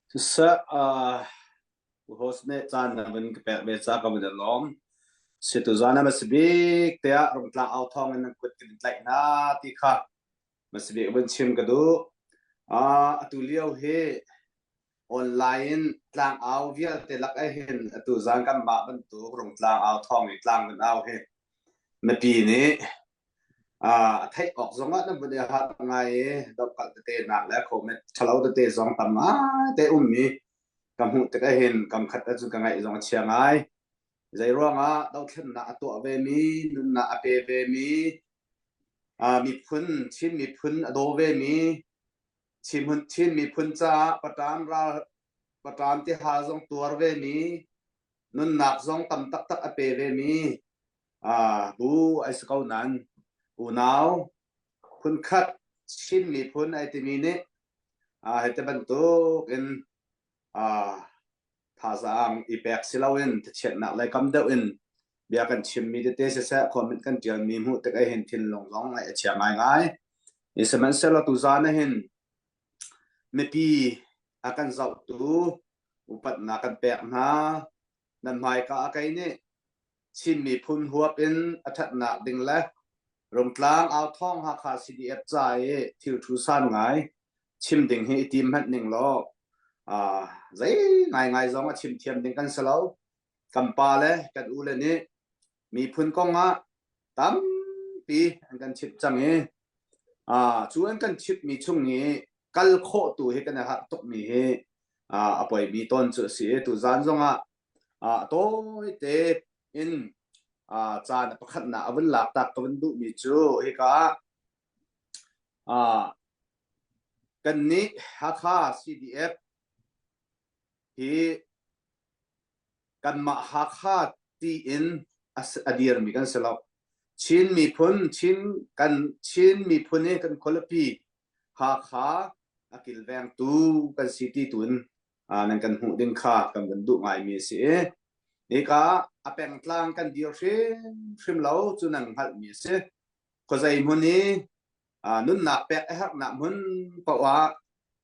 Siseh, host nih caan na vun ka pek ve ca ka vun i lawm. Si tuzaan ah hmasabik tiah Rungtlang au thawng in nan kut kan in tlaih hna ti kha hmasabik vun chim ka duh. Atu lio hi online in tlangau vialte lak ah hin atu zaan kanmah bantuk Rungtlang au thawng i tlang kan au hi mipi nih a theih awk zongah nan vun i harh ngai i dohkalh tete nak le comment ṭhalo tete zong tam ngai te ummi ka hmuh tik ahhin kam khat ahcun ka ngaih zong a chia ngai. Zei ruangah dothlennak a tuah vemi, nunnak a pe vemi, miphun, Chin miphun a daw vemi, Chin miphun caah paṭam ral paṭam tihal zong tuar vemi, nunnak zong tam taktak a pe vemi, Bu ai si ko nain unau phunkhat Chin miphun ai timi nih hiti bantuk in thazaang i pek si loin thachiatnak lei kam deuh in bia kan chimmi tete siseh comment kan ṭialmi hmuh tik ahhin thinlung zong ngaih a chia ngaingai. Sihmanhsehlaw tuzaan ahhin mipi a kan zohtu upatnak kan pek hna. Nan hmaika ah kei nih Chin miphun huap in a ṭhatnak ding le Rungtlang Authawng Hakha CDF ca i thil thu san ngai chim ding hi i tim hmanh ning law zei ngaingai zong a chim thiam ding kan si lo. Kan pa le kan u le nih miphun kong ah tampi an kan chimh cang i cu an kan chimhmi chung i kal khawh tu hi kan i harh tukmi hi a poimi tawn cu a si i tuzaan zong ah Tawite in caan pakhatnak a vun lak tak ka vun duhmi cu hika ah kannih Hakha CDF hi kanmah Hakha tiin a dirmi kan si lo. Chin miphun Chin kan Chin miphun i kan khualipi Hakha a kilvengtu kan si ti tu in nan kan hmuh ding kha kan van duh ngaimi a si i hika a pengtlang kan dir hrimhrim lo cu nan hngalhmi a si. Khuazei hmun i nunnak pek a herhnak hmun paoh ah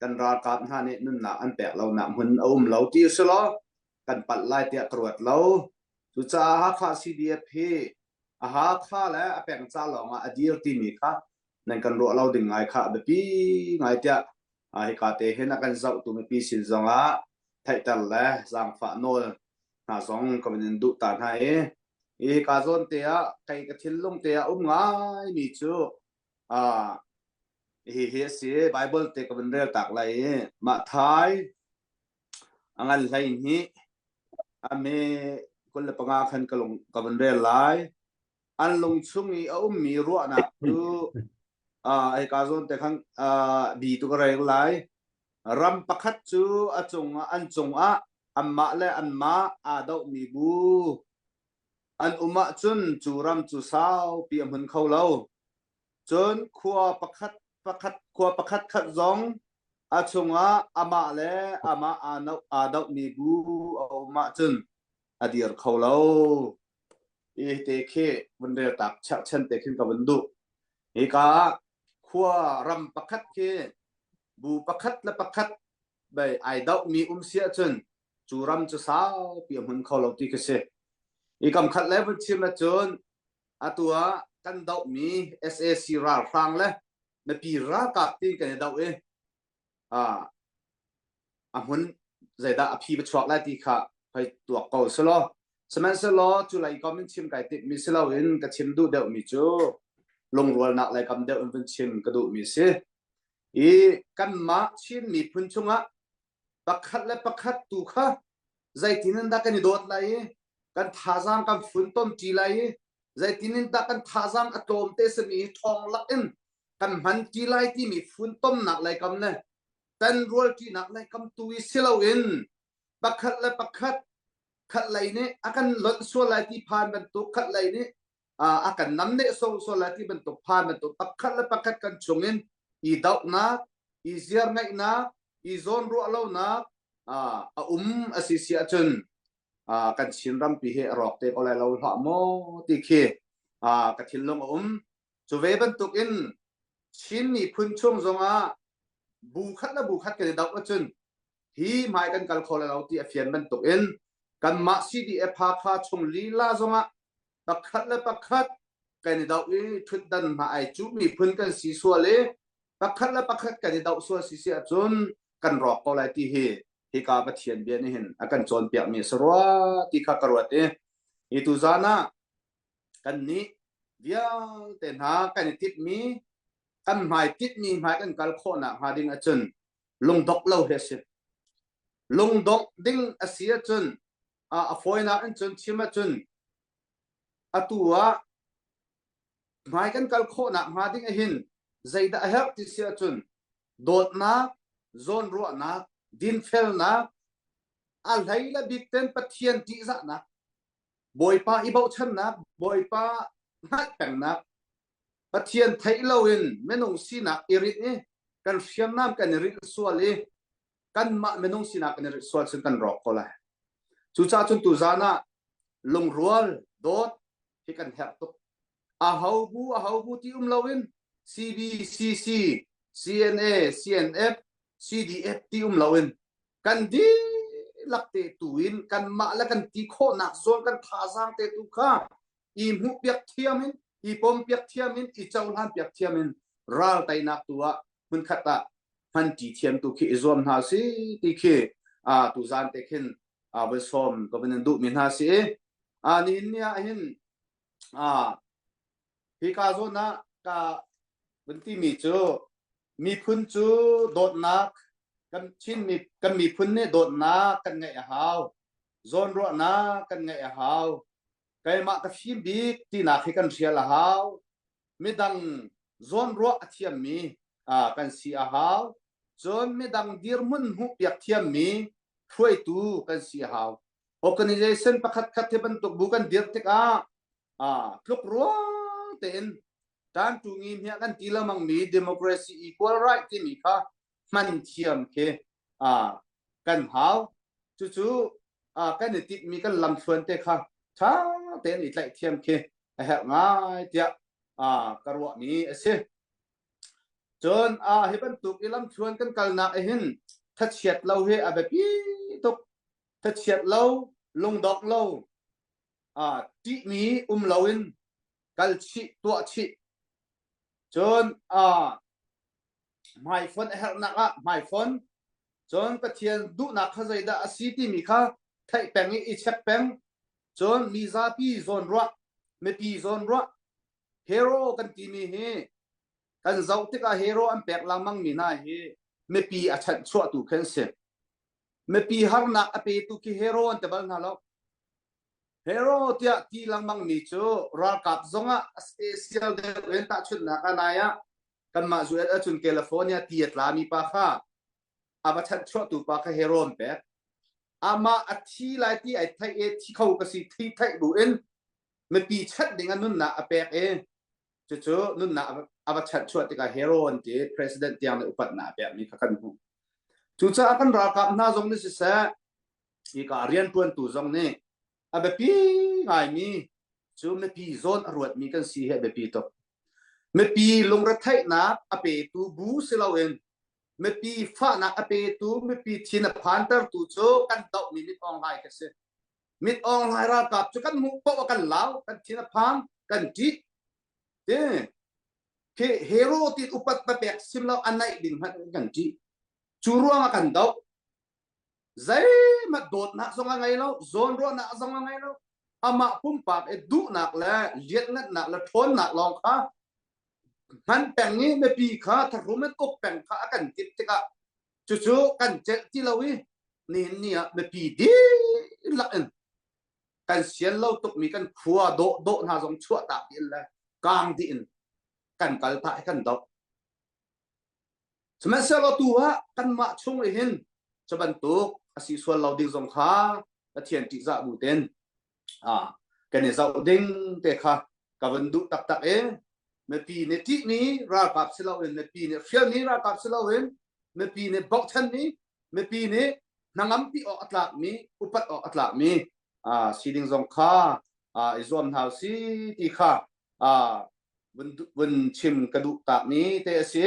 kan ralkap hna nih nunnak an pek lonak hmun a um lo ti usih law kan palh lai tiah ka ruat lo. Cucaah Hakha CDF hi a Hakha le a peng ca lawng ah a dir timi kha nan kan ruah lo ding ngai kha a biapi ngai tiah hika te hin a kan zohtu mipi sin zongah theihter le zaangfah nawl hna zong ka van in duh ta hna i hika zawn te ah kei ka thinlung te ah um ngai mi cu hi hi a si. Bible te ka van rel tak lai i Matthai a ngan hlei hnih a me 25 khan ka lung ka van rel lai. An lung chung i a ummi ruahnak cu hika zawn te khan bi tu ka rel lai. Ram pakhat cu a cungah an cungah anmah le anmah aa dohmi bu an um ahcun cu ram cu saupi a hmun kho lo. Cun khua pakhat pakhat khua pakhat khat zong a chungah amah le amah aa dohmi bu a um ahcun a dir kho lo. I te khi vun rel tak cherhchan te khin ka vun duh. Hika ah khua ram pakhat khi bu pakhat le pakhat bei ai dohmi um si ahcun cu ram cu saupi a hmun kho lo ti khi si. I kam khat le vun chim ahcun atu ah kan dohmi SAC ralhrang le mipi ralkap ti kan i doh i a hmun zeidah a phi va chuak lai ti kha hoi tuak ko selaw sihmanhsehlaw cu lei kom in chim kai timhmi si loin ka chim duh deuhmi cu lungrualnak lei kam deuh in vun chim ka duhmi si i kanmah Chin miphun chungah pakhat le pakhat tu kha zeitin in dah kan i dawt lai i kan thazaang kan funtom ṭi lai i zeitin in dah kan thazaang a tlawm te simi ṭhawng lak in kan hman ṭi lai timi funtomnak lei kam le ṭanrual ṭinak lei kam tu i si loin pakhat le pakhat khat lei nih a kan lonh sual lai ti phan bantuk khat lei nih a kan namneh sual lai ti bantuk phan bantuk pakhat le pakhat kan chungin i dohnak i ziar ngeihnak i zawn ruah lonak a um a si si ahcun kan Chin rampi hi a rawk te ko lai lo hlah maw ti khi ka thinlung a um. Cu ve bantuk in Chin miphun chung zongah bu khat le bu khat kan i doh ahcun. Hi hmai kan kal kho lo ti a fian bantuk in kanmah CDF Hakha chung lila zongah pakhat le pakhat kan i doh i ṭhutdan hna ai cuh miphun kan si sual i pakhat le pakhat kan i doh sual si si ahcun kan rawk ko lai ti hi hika Pathian bia nih hin a kan cawnpiakmi a si rua ti kha ka ruat i hi tuzan ah kan nih vialte hna kan i timhmi kan hmai timhmi hmai kan kal khawhnak hnga ding ahcun lungdok lo hi a si. Lungdok ding a si ahcun a fawinak in cun chim ahcun atu ah hmai kan kal khawhnak hnga ding ahhin zeidah a herh ti si ahcun dawtnak, zawnruahnak, dinfelnak, a hlei le bik ten Pathian ṭihzahnak, Bawipa i bochannak, Bawipa hngalh pengnak, Pathian theih loin minung sinak i rinh i kan hriamnam kan i rinh sual i kanmah minung sinak kan i rinh sual cun kan rawk ko lai. Cucaah cun tuzaan ah lungrual dawt hi kan herh tuk. Aho bu aho bu ti um loin CB, CC, CNA, CNF, CDF ti um loin kan dihlak te tu in kanmah le kan ti khawhnak zawn kan thazaang te tu kha i hmuhpiak thiam in i pompiak thiam in i cohlanpiak thiam in ral teinak tu ah hmunkhat ah hmanṭi thiam tu khi i zuam hna si ti khi a tuzan te khin a voi sawm ka van in duhmi hna si a nihin ni ah hin a hika zawn ah ka vun timi cu miphun cu dawtnak kan Chin mi kan miphun nih dawtnak kan ngeih a hau zawnruahnak kan ngeih a hau keimah ka fim bik tinak hi kan hrial a hau midang zawnruah a thiammi kan si a hau cun midang dirhmun hmuhpiak thiammi hruaitu kan si a hau organization pakhat khat hi bantuk bu kan dir tikah tluk ruang tein tantu ngi hmiah kan ti lamang mi democracy equal right timi kha hman thiam khi kan hau cucu kan i timhmi kan lamthluan te kha ṭha tein i tlaih thiam khi a herh ngai tiah ka ruahmi a si. Cun hi bantuk i lamthluan kan kalnak hin thachiat lo hi a biapi tuk. Thachiat lo, lungdok lo, ṭihmi um loin kal chih, tuah chih. Cun hmaifon a herhnak ah hmaifon Cun Pathian duhnak kha zeidah a si timi kha theih peng i i check peng. Cun mi zapi zawnruah, mipi zawnruah, hero kan timi hi kan zoh tikah hero an pek lengmang mi hna hi mipi a chanhchuahtu khi an si. Mipi harnak a petu khi hero an ti bal hna lo. Hero tiah ti lengmang mi cu ralkap zongah special deuh in tahchunhnak ah nai ah kanmah US ahcun California ti a tlami pa kha a va chanhchuahtu pa kha hero an pek. Amah a thi lai ti ai theih i thi kho ka si thi theih bu in mipi chanh ding a nunnak a pek i cucu nunnak a va chanhchuah tikah hero an ti president tiang nih upatnak a pekmi kha kan hmuh. Cucaah kan ralkap hna zong nih siseh hika rianṭuantu zong nih a biapi ngaimi cu mipi zawn a ruatmi kan si hi a biapi tuk. Mipi lungretheihnak a petu bu si loin mipi fahnak a petu, mipi thin a phantertu cu kan dohmi mit awng hlai ka si. Mit awng hlai ralkap cu kan hmuh paoh ah kan lau, kan thin a phang, kan ṭih. Ti khi hero ti upat papek sim lo a naih ding hmanh kan ṭih. Cu ruangah kan doh. Zeihmanh dawtnak zong a ngei lo, zawnruahnak zong a ngei lo. Amah pumpak i duhnak le lianhngannak le ṭhawnnak lawng kha hman peng i mipi kha thahrum in uk peng kha a kan timh tikah cucu kan celh ti lo i nihin ni ah mipi dihlak in kan sian lo tukmi kan khua dawh dawh hna zong chuahtak dih in le kaang dih in kan kal phah i kan doh. Sihmanhsehlaw tu ah kanmah chung i hin cu bantuk a si sual lo ding zong kha Pathian ṭihzah bu tein kan i zoh ding te kha ka vun duh taktak i mipi nih ṭihmi ralkap si loin mipi nih hrialmi ralkap si loin mipi nih bochanmi mipi nih hnangampi awk a tlakmi upat awk a tlakmi si ding zong kha i zuam hna si ti kha vun chim ka duh takmi te a si.